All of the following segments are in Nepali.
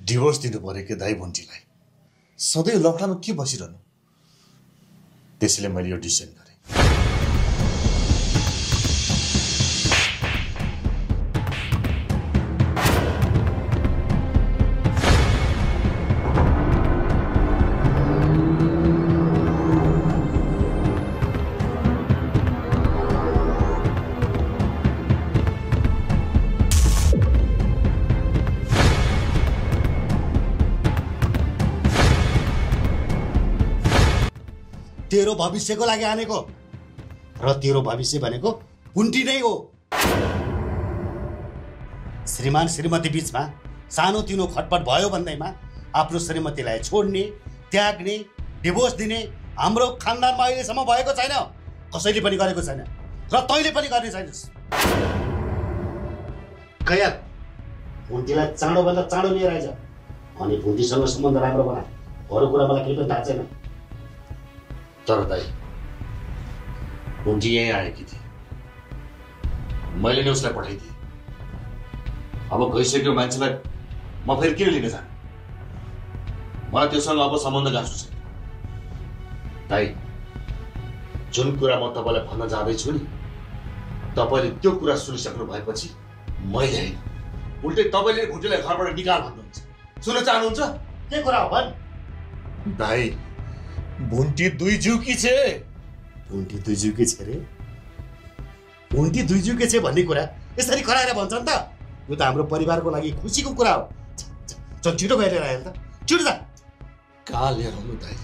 डिभोर्स दिनु पर्यो कि दाइ भुन्टीलाई। सधैँ लफडामा के बसिरहनु। त्यसैले मैले यो डिसिजन गरेँ। तेरो भविष्यको लागि आनेको र तेरो भविष्य भनेको भुन्टी नै हो। श्रीमान श्रीमती बीचमा सानो तिनो खटपट भयो भन्दैमा आफ्नो श्रीमतीलाई छोड्ने, त्याग्ने, डिभोर्स दिने हाम्रो खानदानमा अहिलेसम्म भएको छैन। कसैले पनि गरेको छैन र तैँले पनि गर्ने छैनस्। कया भुन्टीलाई चाँडोभन्दा चाँडो लिएर आइज अनि भुन्टीसँग सम्बन्ध राम्रो बना। अरू कुरा मलाई केही पनि थाहा छैन। तर दाइ भुन्टी यहीँ आएकी थिए, मैले नै उसलाई पठाइदिएँ। अब गइसक्यो मान्छेलाई म फेरि के लिन जाने। मलाई त्योसँग अब सम्बन्ध गाँसो छैन। दाइ जुन कुरा म तपाईँलाई भन्न जाँदैछु नि, तपाईँले त्यो कुरा सुनिसक्नु भएपछि मैले होइन, उल्टै तपाईँले भुन्टीलाई घरबाट निकाल भन्नुहुन्छ। सुन्न चाहनुहुन्छ? के कुरा हो भन्? दाइ भुन्टी दुई जिउकी छे। भुन्टी दुई जिउकी छे रे? भुन्टी दुई जिउकी छे भन्ने कुरा यसरी कराएर भन्छन् त? यो त हाम्रो परिवारको लागि खुसीको कुरा हो। चल छिटो गएर आएर त, छिटो जा। कहाँ लिएर आउनु दाइ,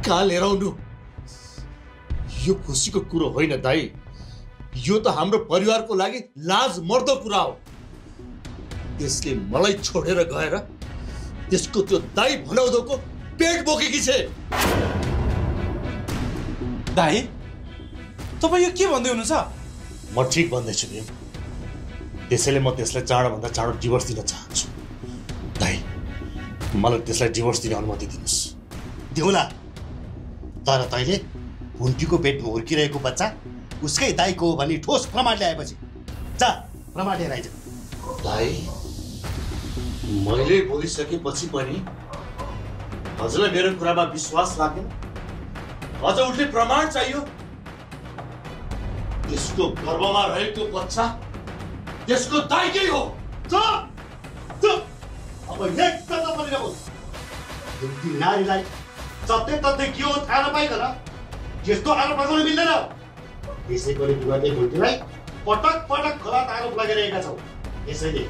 कहाँ लिएर आउनु? यो खुसीको कुरो होइन दाइ, यो त हाम्रो परिवारको लागि लाज मर्दो कुरा हो। त्यसले मलाई छोडेर गएर त्यसको त्यो दाइ भनाउँदोको पेट बोकेकी छे। दाइ तपाईँ यो के भन्दै हुनुहुन्छ? म ठिक भन्दैछु भीम। त्यसैले म त्यसलाई चाँडोभन्दा चाँडो डिभोर्स दिन चाहन्छु। दाइ मलाई त्यसलाई डिभोर्स दिने अनुमति दिनुहोस्। देउला, तर तैँले भुन्टीको पेटमा हुर्किरहेको बच्चा उसकै दाइको हो भनी ठोस प्रमाण ल्याएपछि जा प्रमाण लिएर आइज। दाइ मैले बोलिसकेपछि पनि हजुरलाई मेरो कुरामा विश्वास लाग्दैन। अझ उल्टै प्रमाण चाहियो। त्यसको गर्भमा रहेको बच्चा त्यसको दाइकै हो। अब एकदम पनि नबोल। भुन्टी नारीलाई सत्य तथ्य के हो थाहा नपाइकन त्यस्तो आरोप लगाउन मिल्दैन। त्यसैले विगतले भुन्टीलाई पटक पटक गलत आरोप लगाइरहेका छौ। यसैले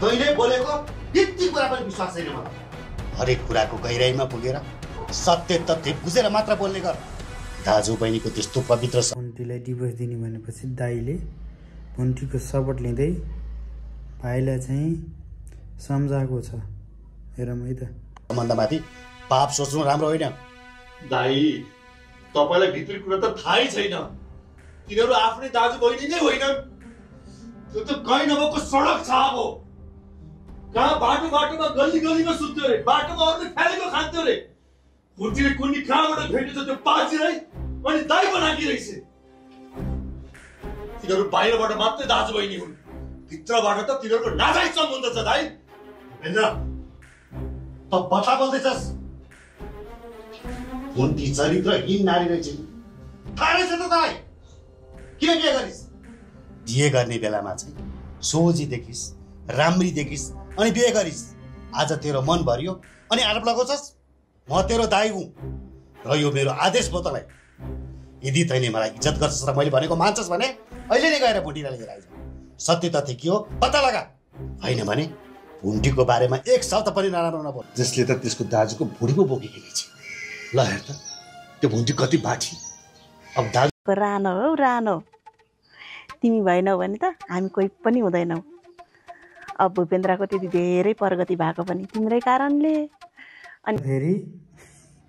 तैँले बोलेको यति कुरा पनि विश्वास छैन मलाई। हरेक कुराको गहिराइमा पुगेर सत्य तथ्य बुझेर मात्र बोल्ने गर। दाजु बहिनीको त्यस्तो पवित्र भुन्टीलाई डिभोर्स दिने भनेपछि दाइले भुन्टीको सपोर्ट लिँदै भाइलाई चाहिँ सम्झाएको छ। हेरौँ है त। सम्बन्धमाथि पाप सोच्नु राम्रो होइन। दाइ तपाईँलाई भित्री कुरा त थाहै छैन। तिनीहरू आफ्नै दाजु बहिनी नै होइनन्। त्यो त कहीँ नभएको सडक छाप हो। कहाँ बाटो बाटोमा गल्ली गल्लीमा सुत्थ्यो अरे, बाटोमा अरूले फ्यालेको खान्थ्यो अरे। भुन्टीले कुन्नी कहाँबाट भेटेछ त्यो बाजीलाई अनि दाइ बनाकी रहेछ। तिनीहरू बाहिरबाट मात्रै दाजु बहिनी हुन्, भित्रबाट त तिनीहरूको नाजायज सम्बन्ध छ। दाइ त बता बोल्दैछस्? भुन्टी चरित्रहीन नारी रहेछ। थाहा रहेछ त दाइ? किन बिहे गरिस्? बिहे गर्ने बेलामा चाहिँ सोझी देखिस्, राम्री देखिस् अनि बिहे गरिस्। आज तेरो मन भरियो अनि आरोप लगाउँछस्? म तेरो दाइ हुँ र यो मेरो आदेश हो तँलाई। यदि तैँले मलाई इज्जत गर्छस् र मैले भनेको मान्छस् भने अहिले नै गएर भुन्टीलाई लिएर आइज। सत्य तथ्य के हो पत्ता लगा। होइन भने भुन्टीको बारेमा एक शब्द पनि नराम्रो नबोल। जसले त त्यसको दाजुको भुँडी पो बोकेकी रहेछ। ल हेर त त्यो भुन्टी कति बाठी। अब दाजु रानो हौ रानो, तिमी भएनौ भने त हामी कोही पनि हुँदैनौ। अब भूपेन्द्रको त्यति धेरै प्रगति भएको पनि तिम्रै कारणले। अनि फेरि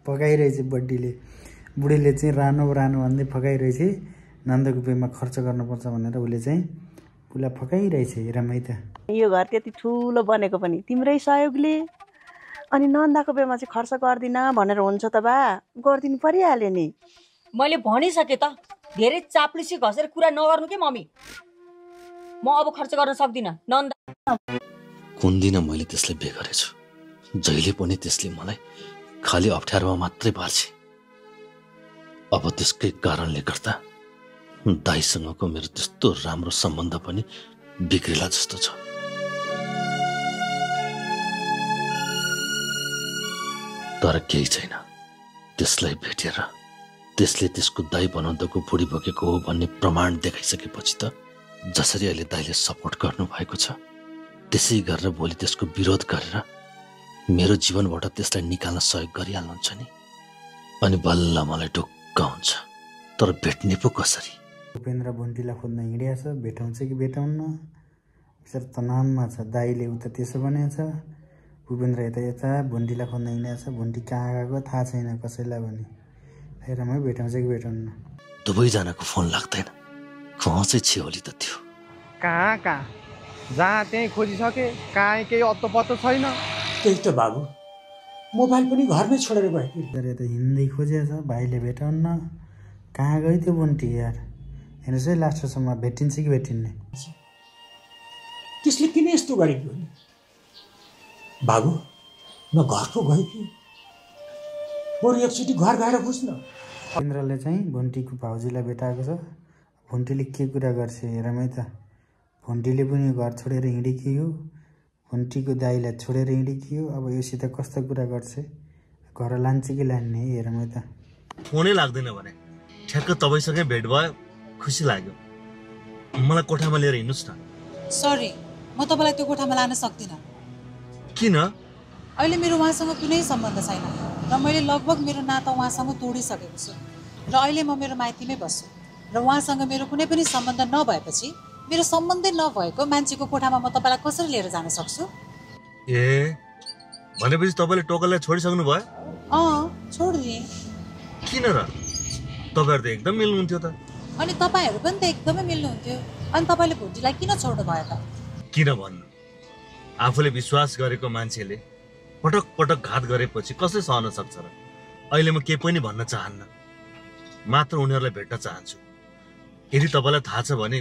फकाइरहेछ बड्डीले, बुढीले चाहिँ रानो रानो भन्दै फकाइरहेछ। नन्दको बिहेमा खर्च गर्नुपर्छ भनेर उसले चाहिँ उसलाई फकाइरहेछ। हेरौँ है त। यो घर त्यति ठुलो बनेको पनि तिम्रै सहयोगले। अनि नन्दाको बिहेमा चाहिँ खर्च गर्दिन भनेर हुन्छ त बा, गरिदिनु परिहाल्यो नि। मैले भनिसकेँ त, धेरै चाप्लुसी घसेर कुरा नगर्नु के मम्मी। म अब खर्च गर्न सक्दिनँ। नन्दा कुन दिन मैले त्यसलाई बिहे गरेछु, जहिले पनि त्यसले मलाई खाली अप्ठ्यारोमा मात्रै पार्छ। अब त्यसकै कारणले गर्दा दाइसँगको मेरो त्यस्तो राम्रो सम्बन्ध पनि बिग्रिला जस्तो छ। तर केही छैन, त्यसलाई भेटेर त्यसले त्यसको दाइ बनाउँदाको बुढी बोकेको हो भन्ने प्रमाण देखाइसकेपछि त जसरी अहिले दाइले सपोर्ट गर्नु भएको छ त्यसै गरेर भोलि त्यसको विरोध गरेर मेरो जीवनबाट त्यसलाई निकाल्न सहयोग गरिहाल्नुहुन्छ नि, अनि बल्ल मलाई ढुक्क हुन्छ। तर भेट्ने पो कसरी? भूपेन्द्र भुन्टीलाई खोज्न हिँडेको छ, भेटाउँछ कि भेटाउन्न बिचार तनावमा छ। दाइले उता त्यसो भनेको छ, भूपेन्द्र यता भुन्टीलाई खोज्न हिँडेको छ। भुन्टी कहाँ गएको थाहा छैन कसैलाई भने, फेरमा भेटाउँछ कि भेटाउन्न। दुवैजनाको फोन लाग्दैन, कहाँ चाहिँ छियोली त थियो? कहाँ जहाँ त्यहीँ खोजिसके, कहीँ केही अत्तो पत्तो छैन। त्यही त बाबु, मोबाइल पनि घरमै छोडेर गयो। त हिँड्दै खोजेको छ, भाइले भेटाउन्न। कहाँ गयो त्यो भुन्टी यार? हेर्नुहोस् है, लास्टसम्म भेटिन्छ कि भेटिन्न। त्यसले किन यस्तो गरेको नि बाबु? न घरको गयो कि बरु एकचोटि घर गएर बुझ्न। भूपेन्द्रले चाहिँ भुन्टीको भाउजूलाई भेटाएको छ। भुन्टीले के कुरा गर्छ हेरमै त। भुन्टीले पनि घर छोडेर हिँडेकी हो, भुन्टीको दाइलाई छोडेर हिँडेकी हो। अब योसित कस्तो कुरा गर्छ, घर लान्छ कि लान्ने हेरमै त। फोनै लाग्दैन भने ठ्याक्क तपाईँसँगै भेट भयो, खुसी लाग्यो। मलाई कोठामा लिएर हिँड्नुहोस् न। सरी, म तपाईँलाई त्यो कोठामा लान सक्दिनँ। किन? अहिले मेरो उहाँसँग कुनै सम्बन्ध छैन र मैले लगभग मेरो नाता उहाँसँग तोडिसकेको छु र अहिले म मेरो माइतीमै बस्छु र उहाँसँग मेरो कुनै पनि सम्बन्ध नभएपछि मेरो सम्बन्धै नभएको मान्छेको कोठामा म तपाईँलाई कसरी लिएर जान सक्छु? ए, भनेपछि तपाईँले टोकललाई छोडिसक्नु भयो? छोडिदिएँ। किन र? तपाईँहरू त एकदम मिल्नुहुन्थ्यो त। अनि तपाईँहरू पनि त एकदमै मिल्नुहुन्थ्यो, अनि तपाईँले भुन्टीलाई किन छोड्नु भयो त? किन भन्नु, आफूले विश्वास गरेको मान्छेले पटक पटक घात गरेपछि कसले सहन सक्छ र? अहिले म केही पनि भन्न चाहन्न, मात्र उनीहरूलाई भेट्न चाहन्छु। यदि तपाईँलाई थाहा छ भने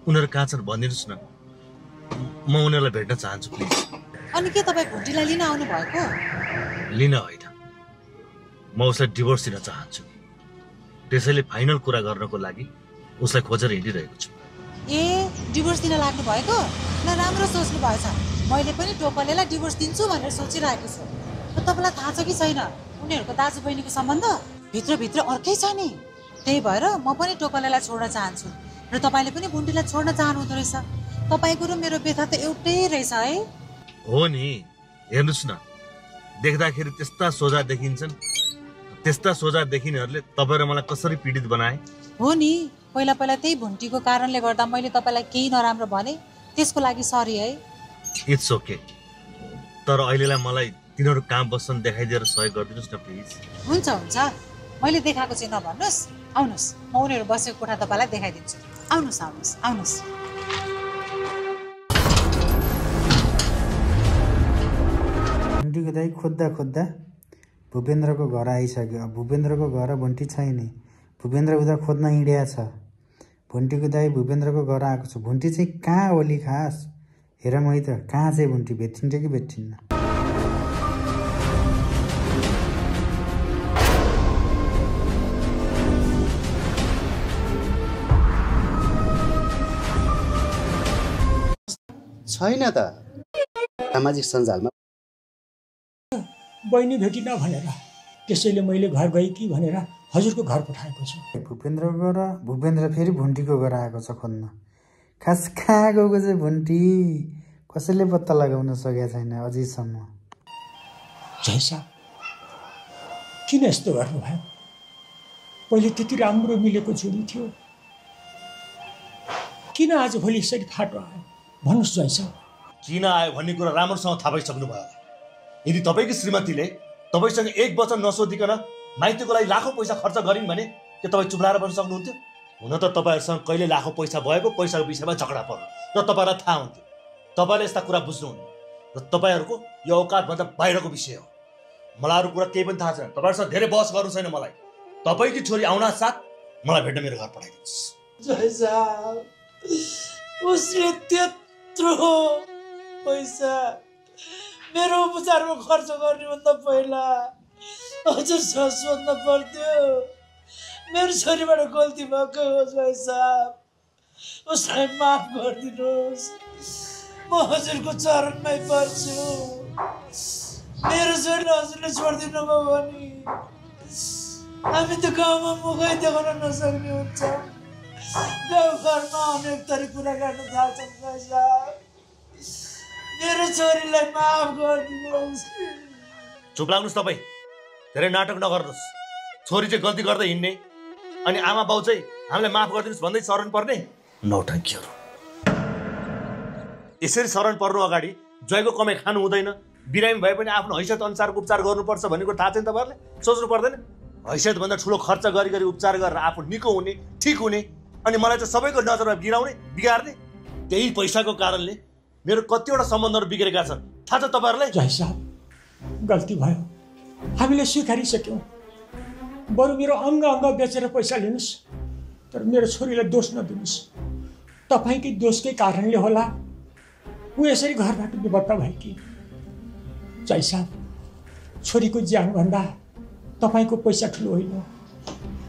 उनीहरू कहाँ छन् भनिदिनुहोस् न, म उनीहरूलाई भेट्न चाहन्छु प्लिज। अनि के तपाईँ भुन्टीलाई लिन आउनु भएको? लिन होइन, म उसलाई डिभोर्स दिन चाहन्छु। त्यसैले फाइनल कुरा गर्नको लागि उसलाई खोजेर हिँडिरहेको छु। ए, डिभोर्स दिन लाग्नु भएको? ल, राम्रो सोच्नु भएछ। मैले पनि टोकलेलाई डिभोर्स दिन्छु भनेर सोचिरहेको छु। र तपाईँलाई थाहा छ कि छैन, उनीहरूको दाजु बहिनीको सम्बन्ध भित्रभित्र अर्कै छ नि। त्यही भएर म पनि टोकलेलाई छोड्न चाहन्छु र तपाईँले पनि भुन्टीलाई छोड्न चाहनुहुँदो रहेछ। तपाईँको र मेरो व्यथा त एउटै रहेछ है? हो नि, हेर्नुहोस् न, देख्दाखेरि त्यस्ता सोझा देखिन्छन्, त्यस्ता सोझा देखिनेहरूले तपाईँ र मलाई कसरी पीडित बनाए? हो नि, पहिला त्यही भुन्टीको कारणले गर्दा मैले तपाईँलाई केही नराम्रो भने, त्यसको लागि सरी है। इट्स ओके, तर अहिलेलाई मलाई तिनीहरू कहाँ बस्छन् देखाइदिएर सहयोग गरिदिनुहोस् न प्लिज। हुन्छ, मैले देखाएको चाहिँ नभन्नुहोस्। आउनुहोस्, म उनीहरू बसेको कोठा तपाईँलाई देखाइदिन्छु। आउनुहोस्। भुन्टीको दाइ खोज्दा भूपेन्द्रको घर आइसक्यो। भूपेन्द्रको घर भुन्टी छैन, भूपेन्द्र उता खोज्न हिँडेको छ। भुन्टीको दाइ भूपेन्द्रको घर आएको छ। भुन्टी चाहिँ कहाँ होली खास? हेर मै त, कहाँ चाहिँ भुन्टी? भेटिन्छ कि भेटिन्न? छैन त सामाजिक सञ्जालमा। बहिनी भेटिन भनेर त्यसैले मैले घर गएँ कि भनेर हजुरको घर पठाएको छु। भूपेन्द्रको घर, भूपेन्द्र फेरि भुन्टीको घर आएको छ खोज्न। खास कहाँ गएको चाहिँ भुन्टी? कसैले पत्ता लगाउन सकेको छैन अझैसम्म। जय साहब, किन यस्तो गर्नुभयो? पहिले त्यति राम्रो मिलेको छोरी थियो, किन आज भोलि यसरी फाटो आयो? भन्नुहोस् जय साहब। किन आयो भन्ने कुरा राम्रोसँग थाहा पाइसक्नु भयो। यदि तपाईँकी श्रीमतीले तपाईँसँग एक वचन नसोधिकन माइतीको लागि लाखौँ पैसा खर्च गरिन् भने के तपाईँ चुप्लाएर बस्न सक्नुहुन्थ्यो? हुन त तपाईँहरूसँग कहिले लाखौँ पैसा भएको पैसाको विषयमा झगडा पर्नु र तपाईँलाई थाहा हुन्थ्यो। तपाईँले यस्ता कुरा बुझ्नुहुन्न र तपाईँहरूको यो औकातभन्दा बाहिरको विषय हो। मलाई अरू कुरा केही पनि थाहा छैन। तपाईँहरूसँग धेरै बहस गर्नु छैन मलाई। तपाईँकी छोरी आउन साथ मलाई भेट्न मेरो घर पठाइदिनुहोस्। जय साहब, उसले त्यत्रो पैसा मेरो उपचारमा खर्च गर्नेभन्दा पहिला हजुरसँग सोध्न पर्थ्यो। मेरो छोरीबाट गल्ती भएको होस् भाइ साहब, उसलाई माफ गरिदिनुहोस्। म हजुरको चरणमै पर्छु। मेरो छोरीलाई हजुरले छोडिदिनु भयो भने हामी त गाउँमा मुखै देखाउन नसक्ने हुन्छ। गाउँघरमा अनेक थरी कुरा गर्न थाल्छन् भाइ साहब। मेरो छोरीलाई माफ गरिदिनुहोस्। चुप लाग्नुहोस् तपाईँ, धेरै नाटक नगर्नुहोस्। छोरी चाहिँ गल्ती गर्दै हिँड्ने अनि आमा बाउ चाहिँ हामीलाई माफ गरिदिनुहोस् भन्दै शरण पर्ने नौटङ्कीहरू। यसरी शरण पर्नु अगाडि ज्वाइँको कमाइ खानु हुँदैन। बिरामी भए पनि आफ्नो हैसियत अनुसारको उपचार गर्नुपर्छ भन्ने कुरा थाहा छैन तपाईँहरूले? सोच्नु पर्दैन? हैसियतभन्दा ठुलो खर्च गरी उपचार गरेर आफू निको हुने, ठिक हुने, अनि मलाई चाहिँ सबैको नजरमा गिराउने, बिगार्ने। त्यही पैसाको कारणले मेरो कतिवटा सम्बन्धहरू बिग्रेका छन्, थाहा छ तपाईँहरूलाई? जय साहब, गल्ती भयो, हामीले स्वीकारिसक्यौँ। बरु मेरो अङ्ग बेचेर पैसा लिनुहोस्, तर मेरो छोरीलाई दोष नदिनुहोस्। तपाईँकै दोषकै कारणले होला ऊ यसरी घरबाट बेपत्ता भएकी। जय साहब, छोरीको ज्यानभन्दा तपाईँको पैसा ठुलो होइन।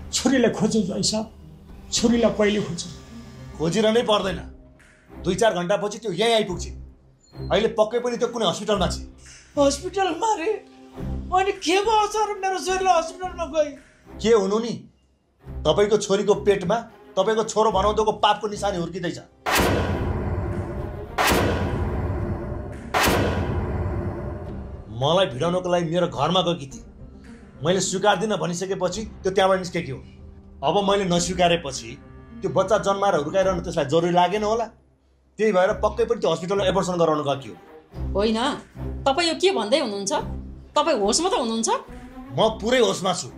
छोरीलाई खोज्नु जय साहब, छोरीलाई पहिले खोज्नु। खोजिरहनै पर्दैन, 2-4 घन्टापछि त्यो यहीँ आइपुग्छ। अहिले पक्कै पनि त्यो कुनै हस्पिटलमा छ। हस्पिटलमा रे? अनि के भयो सर, मेरो छोरीलाई हस्पिटलमा गई? के हुनु नि, तपाईँको छोरीको पेटमा तपाईँको छोरो बनाउँदाको पापको निशानी हुर्किँदैछ। मलाई भिडाउनको लागि मेरो घरमा गएकी थिए। मैले स्वीकार्दिनँ भनिसकेपछि त्यो त्यहाँबाट निस्केकी हो। अब मैले नस्वीकारेपछि त्यो बच्चा जन्माएर हुर्काइरहनु त्यसलाई जरुरी लागेन होला। त्यही भएर पक्कै पनि त्यो हस्पिटलमा एबर्सन गराउनु गएकी हो। होइन, तपाईँ यो के भन्दै हुनुहुन्छ? तपाईँ होसमा त हुनुहुन्छ? म पुरै होसमा छु।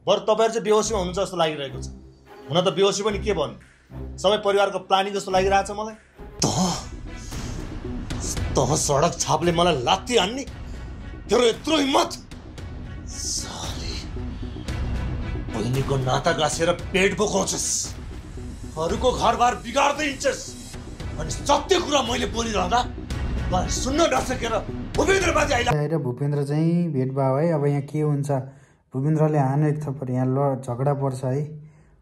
बरु तपाईँहरू चाहिँ बेहोसीमा हुनुहुन्छ जस्तो लागिरहेको छ। हुन त बेहोसी पनि के भन्नु, सबै परिवारको प्लानिङ जस्तो लागिरहेको छ मलाई। तह सडक छापले मलाई लात्ती हान्ने, तेरो यत्रो हिम्मत! साले, बहिनीको नाता गाँसेर पेट बोकाउँछस्, अरूको घरबार बिगार्दै हिँड्छस्, अनि सत्य कुरा मैले बोलिरहँदा मलाई सुन्न नसकेर भूपेन्द्र बाजे आएर भूपेन्द्र चाहिँ भेटभाव है। अब यहाँ के हुन्छ, भूपेन्द्रले हान एक थप्पड, यहाँ झगडा पर्छ है,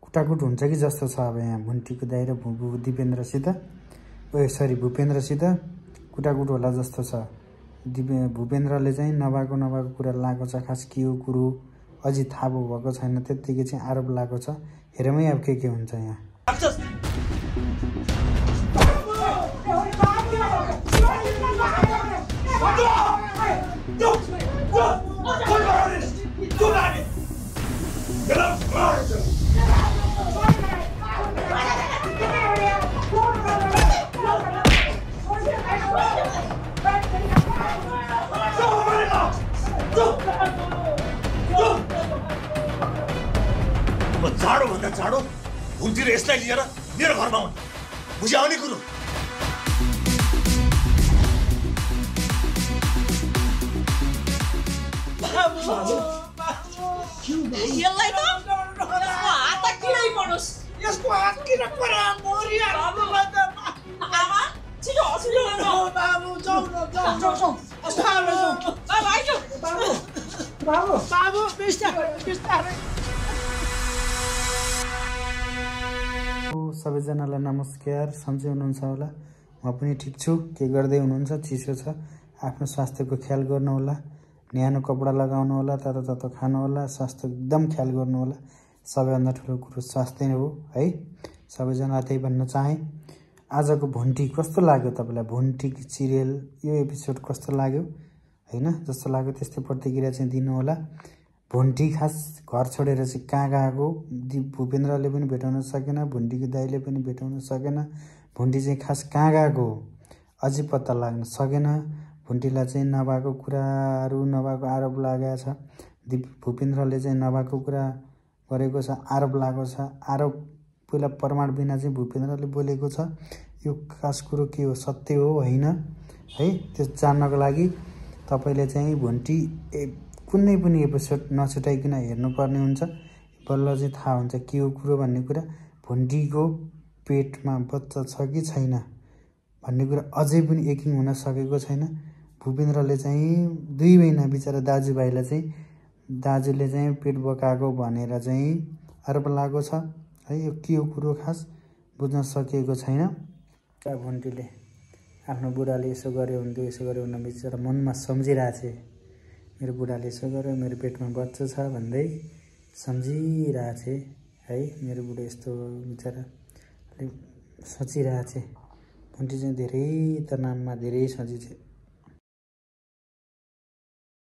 कुटाकुट हुन्छ कि जस्तो छ। अब यहाँ भुन्टीको दाइ र दिपेन्द्रसित, भूपेन्द्रसित कुटाकुट होला जस्तो छ। भूपेन्द्रले चाहिँ नभएको कुरा लगाएको छ। खास के हो कुरो अझै थाहा भएको छैन, त्यत्तिकै चाहिँ आरोप लगाएको छ। हेरौँ अब के हुन्छ यहाँ। चाँडो भन्दा चाँडो भुन्तिर यसलाई लिएर मेरो घरमा आउनु, बुझ्यो आउने कुरो। यसलाई त हात किनै पर्नुहोस्। यसको हात किन परा मरिहाल्नु भन्दा आमा छिटो हस्पिटलमा जाऊ। बाबु जाऊ न, जाऊ बाबु बिस्तारै। सबैजनालाई नमस्कार। सन्चै हुनुहुन्छ होला? म पनि ठिक छु। के गर्दै हुनुहुन्छ? चिसो छ, आफ्नो स्वास्थ्यको ख्याल गर्नु होला, न्यानो कपडा लगाउनु होला, तातो खानु होला, स्वास्थ्य एकदम ख्याल गर्नु होला। सबैभन्दा ठुलो कुरो स्वास्थ्य नै हो है। सबैजना त्यही भन्न चाहे। आजको भुन्टी कस्तो लाग्यो तपाईँलाई? भुन्टी सिरियल यो एपिसोड कस्तो लाग्यो होइन? जस्तो लाग्यो त्यस्तै प्रतिक्रिया चाहिँ दिनु होला। भुन्टी खास घर छोडेर चाहिँ कहाँ गएको, भूपेन्द्रले पनि भेटाउन सकेन, भुन्टीको दाइले पनि भेटाउन सकेन। भुन्टी चाहिँ खास कहाँ गएको अझै पत्ता लाग्न सकेन। भुन्टीलाई चाहिँ नभएको कुराहरू, नभएको आरोप लागेको छ। भूपेन्द्रले चाहिँ नभएको कुरा गरेको छ, आरोप लागेको छ। आरोप पहिला प्रमाण बिना चाहिँ भूपेन्द्रले बोलेको छ। यो खास कुरो के हो, सत्य हो होइन है? त्यो जान्नको लागि तपाईँले चाहिँ भुन्टी कुनै पनि एपिसोड नछुटाइकन हेर्नुपर्ने हुन्छ। बल्ल चाहिँ थाहा हुन्छ के हो कुरो भन्ने कुरा। भुन्टीको पेटमा बच्चा छ कि छैन भन्ने कुरा अझै पनि एकिङ हुन सकेको छैन। भूपेन्द्रले चाहिँ 2 महिना बिचरा दाजुभाइलाई चाहिँ दाजुले चाहिँ पेट बोकाएको भनेर चाहिँ आरोप लागेको छ है। यो के हो कुरो खास बुझ्न सकिएको छैन। भन्टीले आफ्नो बुढाले यसो गर्यो हुन्थ्यो यसो गर्यो हुन बिचरा मनमा सम्झिरहेछे। मेरो बुढाले यसो गर्यो मेरो पेटमा बच्चा छ भन्दै सम्झिरहेछे है। मेरो बुढा यस्तो बिचरा सोचिरहेछे। भन्टी चाहिँ धेरै तनावमा धेरै सोचिछे।